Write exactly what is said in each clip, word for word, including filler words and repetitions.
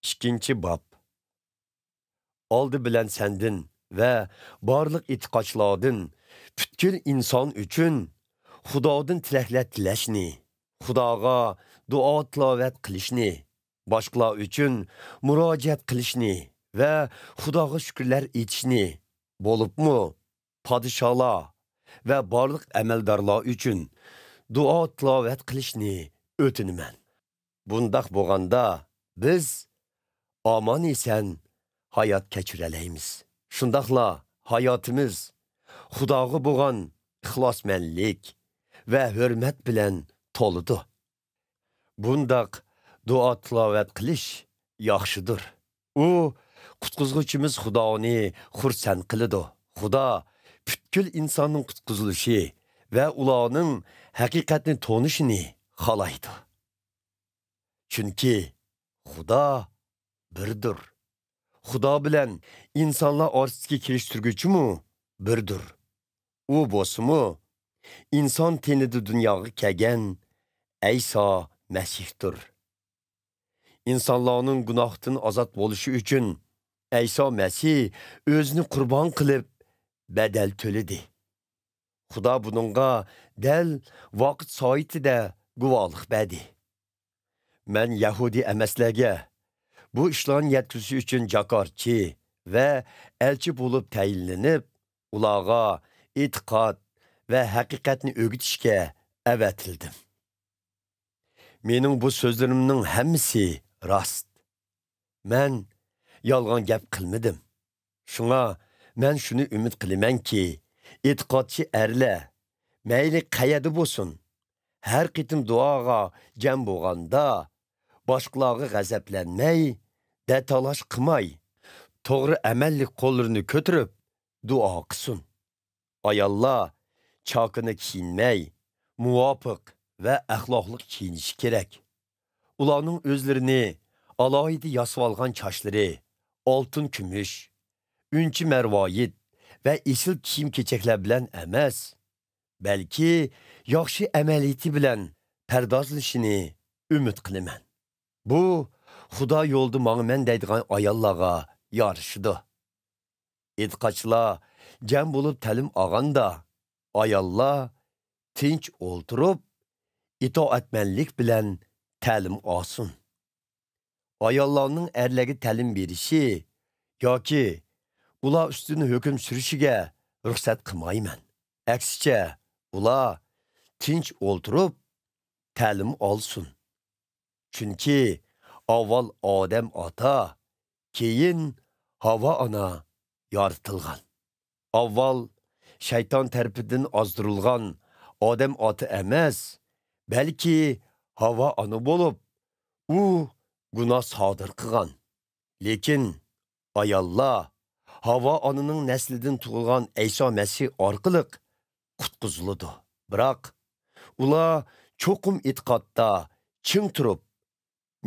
ئىككىنچى باب. ئالدى بىلەن سەندىن ۋە بارلىق ئېتىقادچىلاردىن پۈتكۈل ئىنسان ئۈچۈن خۇدادىن تىلەكلەر تىلەشنى، خۇداغا دۇئا تىلاۋەت قىلىشنى، باشقىلار ئۈچۈن مۇراجىئەت قىلىشنى ۋە خۇداغا شۈكۈرلەر ئېيتىشنى، بولۇپمۇ پادىشاھلار ۋە بارلىق ئەمەلدارلار ئۈچۈن دۇئا تىلاۋەت قىلىشنى ئۆتۈنىمەن. بۇنداق بولغاندا، بىز ئامان-ئېسەن ھايات كەچۈرەلەيمىز. شۇنداقلا ھاياتىمىز خۇداغا بولغان ئىخلاسمەنلىك ۋە ھۆرمەت بىلەن تولىدۇ. بۇنداق دۇئا تىلاۋەت قىلىش ياخشىدۇر. ئۇ، قۇتقۇزغۇچىمىز خۇدانى خۇرسەن قىلىدۇ. خۇدا پۈتكۈل ئىنساننىڭ قۇتقۇزۇلۇشى ۋە ئۇلارنىڭ ھەقىقەتنى تونۇشىنى خالايدۇ. چۈنكى خۇدا بىردۇر. خۇدا بىلەن ئىنسانلار ئارىسىدىكى كېلىشتۈرگۈچىمۇ بىردۇر. ئۇ بولسىمۇ ئىنسان تېنىدە دۇنياغا كەلگەن ئەيسا مەسىھتۇر. ئىنسانلارنىڭ گۇناھتىن ئازاد بولۇشى ئۈچۈن ئەيسا مەسىھ ئۆزىنى قۇربان قىلىپ، بەدەل تۆلىدى. خۇدا بۇنىڭغا دەل ۋاقىت سائىتىدە گۇۋاھلىق بەردى. مەن يەھۇدىي ئەمەسلەرگە بۇ ئىشلارنى يەتكۈزۈش ئۈچۈن جاكارچى ۋە ئەلچى بولۇپ تەيىنلىنىپ، ئۇلارغا ئېتىقاد ۋە ھەقىقەتنى ئۆگىتىشكە ئەۋەتىلدىم. مېنىڭ بۇ سۆزلىرىمنىڭ ھەممىسى راست. مەن يالغان گەپ قىلمىدىم. شۇڭا مەن شۇنى ئۈمىد قىلىمەنكى، ئېتىقادچى ئەرلەر، مەيلى قەيەردە بولسۇن، ھەر قېتىم دۇئاغا جەم بولغاندا، باشقىلارغا غەزەپلەنمەي، دەتالاش قىلماي، توغرا ئەمەللىك قوللىرىنى كۆتۈرۈپ دۇئا قىلسۇن. ئاياللار چاكىنا كىيىنمەي، مۇۋاپىق ۋە ئەخلاقلىق كىيىنىشى كېرەك. ئۇلارنىڭ ئۆزلىرىنى ئالاھىدە ياسىۋالغان چاچلىرى، ئالتۇن-كۈمۈش، ئۈنچە-مەرۋايىت ۋە ئېسىل كىيىم-كېچەكلەر بىلەن ئەمەس، بەلكى ياخشى ئەمەلىيىتى بىلەن پەردازلىشىنى ئۈمىد قىلىمەن. بۇ خۇدا يولىدا ماڭىمەن دەيدىغان ئاياللارغا يارىشىدۇ. ئېتىقادچىلار جەم بولۇپ تەلىم ئالغاندا، ئاياللار تىنچ ئولتۇرۇپ، ئىتائەتمەنلىك بىلەن تەلىم ئالسۇن. ئاياللارنىڭ ئەرلەرگە تەلىم بېرىشى ياكى ئۇلار ئۈستىدىن ھۆكۈم سۈرۈشىگە رۇخسەت قىلمايمەن. ئەكسىچە، ئۇلار تىنچ ئولتۇرۇپ تەلىم ئالسۇن. چۈنكى ئاۋۋال ئادەم ئاتا، كېيىن ھاۋا ئانا يارىتىلغان. ئاۋۋال شەيتان تەرىپىدىن ئازدۇرۇلغان ئادەم ئاتا ئەمەس، بەلكى ھاۋا ئانا بولۇپ، ئۇ گۇناھ سادىر قىلغان. لېكىن ئاياللار ھاۋا ئانىنىڭ نەسلىدىن تۇغۇلغان ئەيسا مەسىھ ئارقىلىق قۇتقۇزۇلىدۇ. بىراق، ئۇلار چوقۇم ئېتىقادتا چىڭ تۇرۇپ،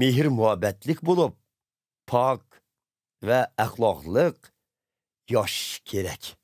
مېھىر-مۇھەببەتلىك بولۇپ، پاك ۋە ئەخلاقلىق ياشىشى كېرەك.